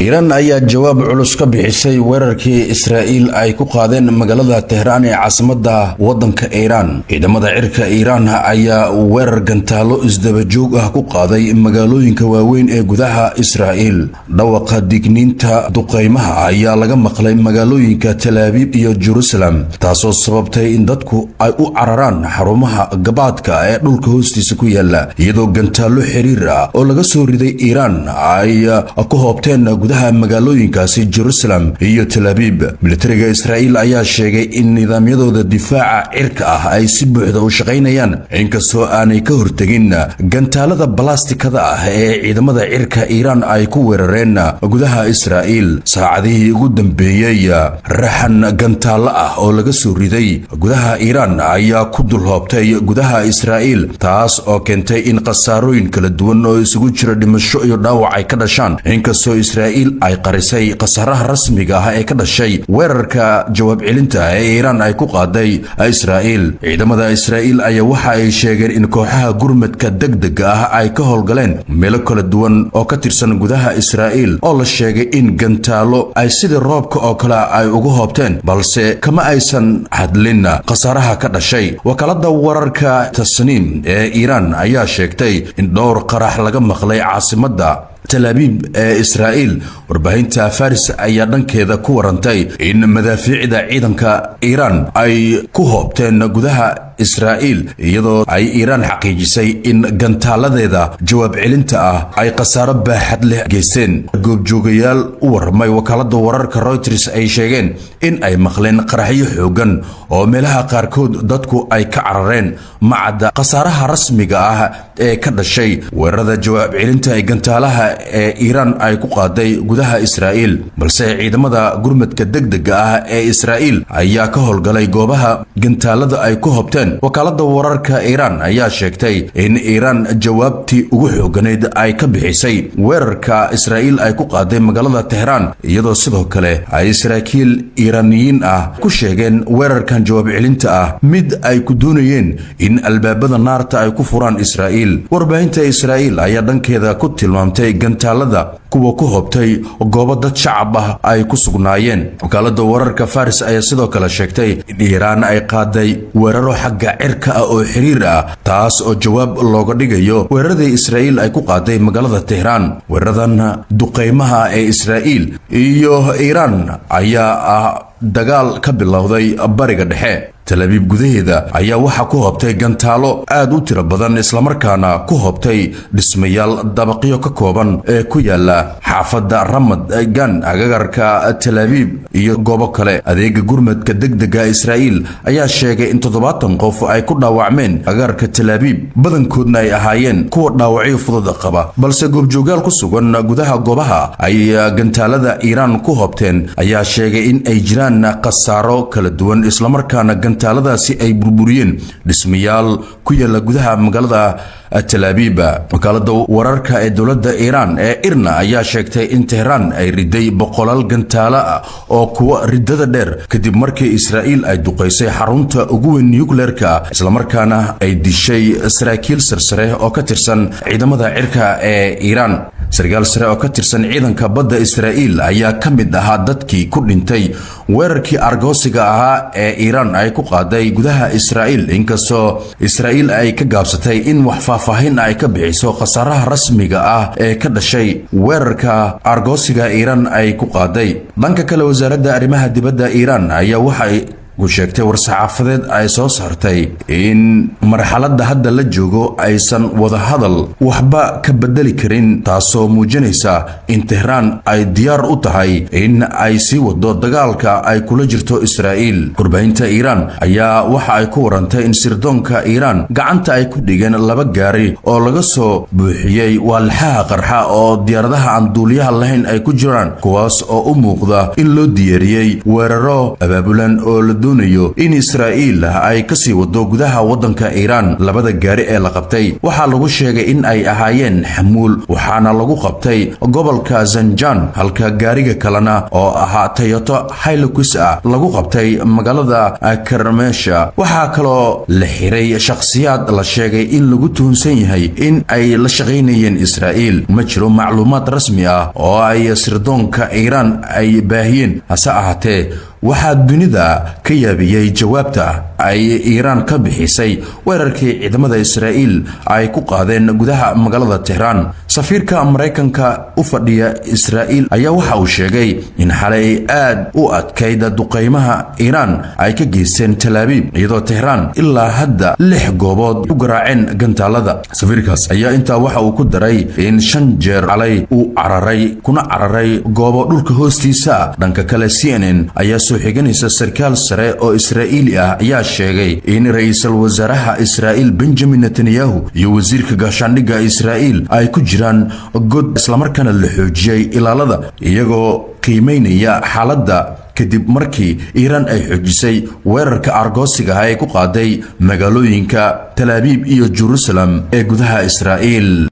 Iiraan ayaa jawaab culus ka bixisay weerarkii Israa'iil ay ku qaadeen magaalada Tehraan ee caasimadda waddanka Iiraan. Ciidamada cirka Iiraan ayaa weerar gantaalo isdabajoog ah ku qaaday magaalooyinka waaweyn ee gudaha Israa'iil. Dhawaqa digniinta duqaymaha ayaa laga maqlay magaalooyinka Talaabiib iyo Jerusalem, taasoo sababtay in dadku ay u cararaan xarumaha gabaadka ee dhulka hoostiisa ku yaala, iyadoo gantaallo xiriir ah oo laga soo riday Iiraan ay ku hoobteen gudaha magaalooyinkaasi Jerusalem iyo Talabiib. Militariga Israa'iil ayaa sheegay in nidaamyadooda difaaca cirka ah ay si buuxda u shaqaynayaan, inkastoo aanay ka hortegin gantaalada balastikada ah ee ciidamada cirka Iiraan ay ku weerareen gudaha Israa'iil. Saacadihii ugu dambeeyey, raxan gantaallo ah oo laga soo riday gudaha Iiraan ayaa ku dulhoobtay gudaha Israa'iil, taas oo keentay in khasaarooyin kala duwan oo isugu jira dhimasho iyo dhaawac ay ka dhashaan, inkastoo Israa'iil ay qarisay khasaaraha rasmiga ah ee ka dhashay weerarka jawaab celinta ee Iiraan ay ku qaaday Israa'iil. Ciidamada Israa'iil ayaa waxa ay sheegeen in kooxaha gurmadka degdega ah ay ka howlgaleen meelo kala duwan oo ka tirsan gudaha Israa'iil, oo la sheegay in gantaalo ay sidii roobka oo kale ay ugu hoobteen, balse kama aysan hadlin khasaaraha ka dhashay. Wakaalada wararka Tasniim ee Iiraan ayaa sheegtay in dhowr qarax laga maqlay caasimadda Talaabiib ee Israa'iil. Warbaahinta Faris ayaa dhankeeda ku warantay in madaafiicda ciidanka Iiraan ay ku hoobteen gudaha Israa'iil, iyadoo ay Iiraan xaqiijisay in gantaaladeeda jawaab celinta ah ay khasaaro baaxad leh geysteen. Goobjoogayaal u warramay wakaalada wararka Reuters ay sheegeen in ay maqleen qaraxyo xoogan oo meelaha qaarkood dadku ay ka carareen. Macadda khasaaraha rasmiga ah ee ka dhashay weerarada jawaab celinta ee gantaalaha ee Iiraan ay ku qaaday gudaha Israa'iil, balse ciidamada gurmadka degdega ah ee Israa'iil ayaa ka howlgalay goobaha gantaalada ay ku hobteen. Wakaalada wararka Iiraan ayaa sheegtay in Iiraan jawaabtii ugu xooganayd ay ka bixisay weerarka Israa'iil ay ku qaaday magaalada Tehraan, iyadoo sidoo kale ay saraakiil Iiraaniyiin ah ku sheegeen weerarkan jawaab celinta ah mid ay ku doonayeen in albaabada naarta ay ku furaan Israa'iil. Warbaahinta Israa'iil ayaa dhankeeda ku tilmaamtay gantaalada kuwa ku hobtay goobo dad shacab ah ay ku sugnaayeen. Wakaalada wararka Faris ayaa sidoo kale sheegtay in Iiraan ay qaaday weeraro xagga cirka ah oo xiriir ah, taas oo jawaab looga dhigayo weeraradii Israa'iil ay ku qaaday magaalada Tehraan. Weeraradan duqaymaha ee Israa'iil iyo Iiraan ayaa ah dagaal ka bilowday Bariga Dhexe. Talabiib gudaheeda ayaa waxaa ku hobtay gantaalo aad u tiro badan, islamarkaana ku hobtay dhismayaal dabaqyo ka kooban ee ku yaala xaafadda Ramad Gan, agagarka Talaabiib iyo goobo kale. Adeega gurmadka degdega Israa'iil ayaa sheegay in 70 qof ay ku dhaawacmeen agagarka Talaabiib, badankoodna ay ahaayeen kuwa dhaawacyo fudud qaba, balse goobjoogaal ku sugan gudaha goobaha ay gantaalada Iiraan ku hobteen ayaa sheegay in ay jiraan khasaaro kala duwan, islamarkaana gantaaladaasi ay burburiyeen dhismayaal ku yaala gudaha magaalada Talaabiiba. Wakaalada wararka ee dowladda Iiraan ee IRNA ayaa sheegtay in Tehraan ay riday boqolaal gantaalo ah oo kuwa ridada dheer, kadib markii Israa'iil ay duqaysay xarunta ugu weyn nucleerka, islamarkaana ay dishay saraakiil sarsare oo ka tirsan ciidamada cirka ee Iiraan. Sarkaal sare oo ka tirsan ciidanka badda Israa'iil ayaa ka mid ahaa dadkii ku dhintay weerarkii argoosiga ahaa ee Iiraan ay ku qaaday gudaha Israa'iil, inkastoo Israa'iil ay ka gaabsatay in wax faahfaahin ay ka bixiso khasaaraha rasmiga ah ee ka dhashay weerarka argoosiga Iiraan ay ku qaaday. Dhanka kale, wasaaradda arrimaha dibadda Iiraan ayaa waxay ku sheegtay war-saxaafadeed ay soo saartay in marxaladda hadda la joogo aysan wadahadal waxba ka bedeli karin, taasoo muujinaysa in Tehraan ay diyaar u tahay in ay sii wado dagaalka ay kula jirto Israa'iil. Warbaahinta Iiraan ayaa waxa ay ku warantay in sirdoonka Iiraan gacanta ay ku dhigeen laba gaari oo laga soo buuxiyey waalxaha qarxa oo diyaaradaha aan duuliyaha lahayn ay ku jiraan, kuwaas oo u muuqda in loo diyaariyey weeraro abaabulan oo la doonayo doonayo in Israa'iil ay kasii wado gudaha waddanka Iiraan. Labada gaari ee la qabtay waxaa lagu sheegay in ay ahaayeen xamuul, waxaana lagu qabtay gobolka Zanjan, halka gaariga kalena oo ahaa Toyota Hilux ah lagu qabtay magaalada Karmesha. Waxaa kaloo la xiray shakhsiyaad la sheegay in lagu tuhunsan yahay in ay la shaqaynayeen Israa'iil. Ma jiro macluumaad rasmi ah oo ay sirdoonka Iiraan ay baahiyeen. Hase ahaatee, waxaa dunida ka yaabiyey jawaabta ay Iiraan ka bixisay weerarkii ciidamada Israa'iil ay ku qaadeen gudaha magaalada Tehraan. Safiirka Maraykanka u fadhiya Israa'iil ayaa waxa uu sheegay in xalay ay aad u adkayd duqaymaha Iiraan ay ka geysteen Talaabiib, iyadoo Tehraan ilaa hadda lix goobood u garaaceen gantaalada. Safiirkaas ayaa intaa waxa uu ku daray in shan jeer xalay uu cararay, kuna cararay goobo dhulka hoostiisa. Dhanka kale, CNN ayaa soo xiganaysa sarkaal sare oo Israa'iili ah ayaa sheegay in ra-iisul wasaaraha Israa'iil Benjamin Netanyahu iyo wasiirka gaashaandhigga Israa'iil ay ku jiraan god, islamarkaana la xoojiyey ilaalada, iyagoo qiimeynaya xaaladda kadib markii Iiraan ay xoojisay weerarka argoosiga ah ee ku qaaday magaalooyinka Talaabiib iyo Jerusalem ee gudaha Israa'iil.